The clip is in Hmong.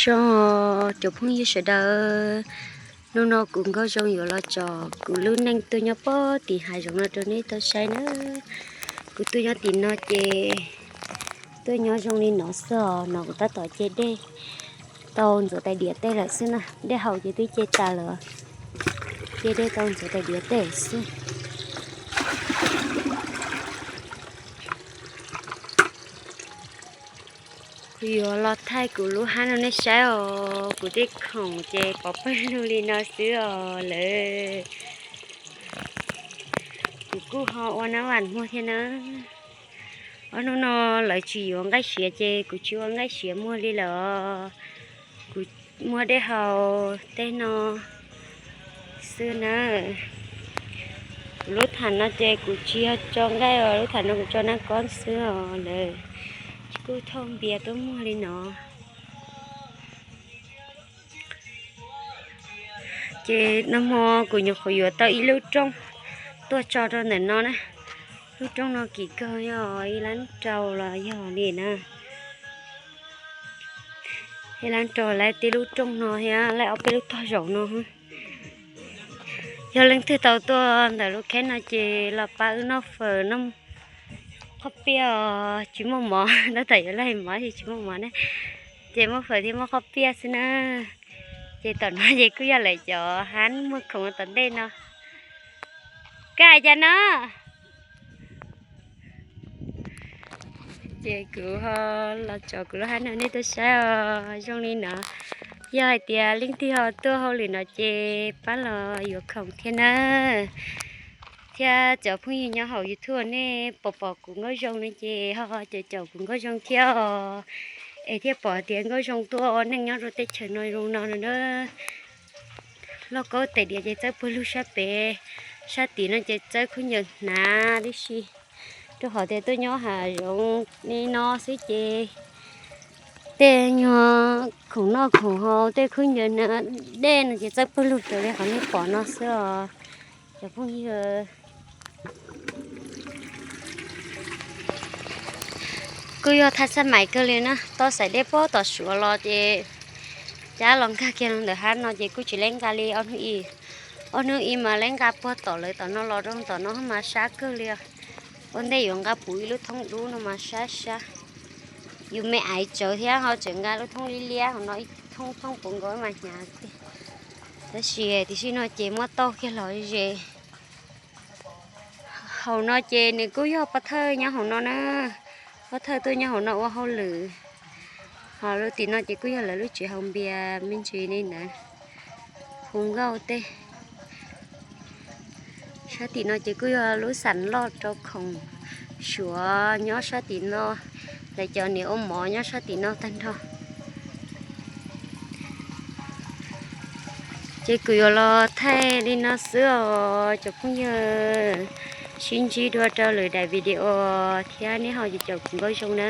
Zoo, cov phooj ywg sawv daws, hnub no kuv Nkauj Zoo yuav los tso kuv lub neej tuaj nyob pob tim hav zoov no rau nej tau saib na. Kuv tuaj nyob tim no ces tuaj nyob zoo li no xwb os, no kuv tab tom ce dej tau ntxuav tais diav tej lawm xwb na, dej haus ces twb ce tas lawm, ce dej tau ntxuav tais diav tej lawm xwb. Kuv yuav los thaij kuv lub hab no nej saib os, kuv tej khoom ces pov pawg lug li no xwb os lawm. Kuv kuj ho ua nab vam muag thiab na. Ob hnub no lawv tsis yuav nqaij siav ces kuv tsis ua nqaij siav muag li lawm os. Kuv muag dej haus tej no xwb na. Kuv lub tham no ces kuv tsis yog tso nqaij os, lub tham no kuv tso nab kob xwb os lawm. Kuj thauj npias tuaj muag li no. Ces nag hmo kuv nyuam qhuav yuav tau ib lub rooj tuaj tso rau ntawm no na. Lub rooj no kim kawg, yog ib lab rau los yog li na. Ib lab rau lawv tej lub rooj no thiab lawv ob peb lub tog zaum no. Yog leej twg tau tuaj ntawm lub kheb no ces los pab wb noj fawm noj qhob piaj os, tsis muaj mov, tab tom yuav los mov ces tsis muaj mov na. Ces muaj fawm thiab muaj qhob piaj xwb na. Ces tom no ces kuj yog lawv cov hab muag khoom tom ntej no. Koj hais cas no? Ces kuv ho los tso kuv lub hab no nej tuaj saib os, zoo li no. Yog hais tias leej twg ho tuaj hauj lwm no ces pab los yuav khoom thiab na. Thiab cov phooj ywg nyob hauv YouTube nej pom pom kuv Nkauj Zoo no ces ho caum caum kuv Nkauj Zoo thiab os. Es thiaj pom tias Nkauj Zoo tuaj ua neej nyob rau teb chaws no zoo no na. Lauj kaub tais diav ces txawb pawg lug sab pem, sab tim no ces txawb khaub ncaws hnav tib si, rau qhov tias tuaj nyob hav zoov li no xwb ces tej nyuag khoom noj khoom haus tej khaub ncaws hnav dej no ces txawb pawg lug raws li qhov nej pom no xwb os cov phooj ywg. Kuj yog thaj xab mais kawg li na, tau xaim dej puag tom Suav los ces cab los nkag kiag ntawm hab no ces kuj tsis leb nqa li ob hnub ib. Ob hnub ib mas leb nqa puag tom lawv tom no los rau tom no mas sab kawg li os. Ua ntej yuav nqa puv ib lub thoob dub no mas sab sab. Yus me aiv tsawv thiab ho tseem nqa lub thoob liab liab hauv no ib thoob thoob puv nkaus mas hnyav tiag. Tab sis tiam sim no ces muab tauj kiag los ze. Hauv no ces nws kuj yog pov thawj nyob hauv no na, pov thawj tuaj nyob hauv no ua hauj lwm. Ho lub tim no ces kuj yog lawv lub tsev haus npias me ntsis li ntawd, hu nkauj tej. Sab tim no ces kuj yog lub xam loj rau khoom Suav nyob sab tim no, lawv cov niam ua mov nyob sab tim no tag nrho. Ces kuv yuav los thaij li no xwb os cov phooj ywg, sib ntsib dua rau lwm daim video thiab nej ho caum kuv Nkauj Zoo na.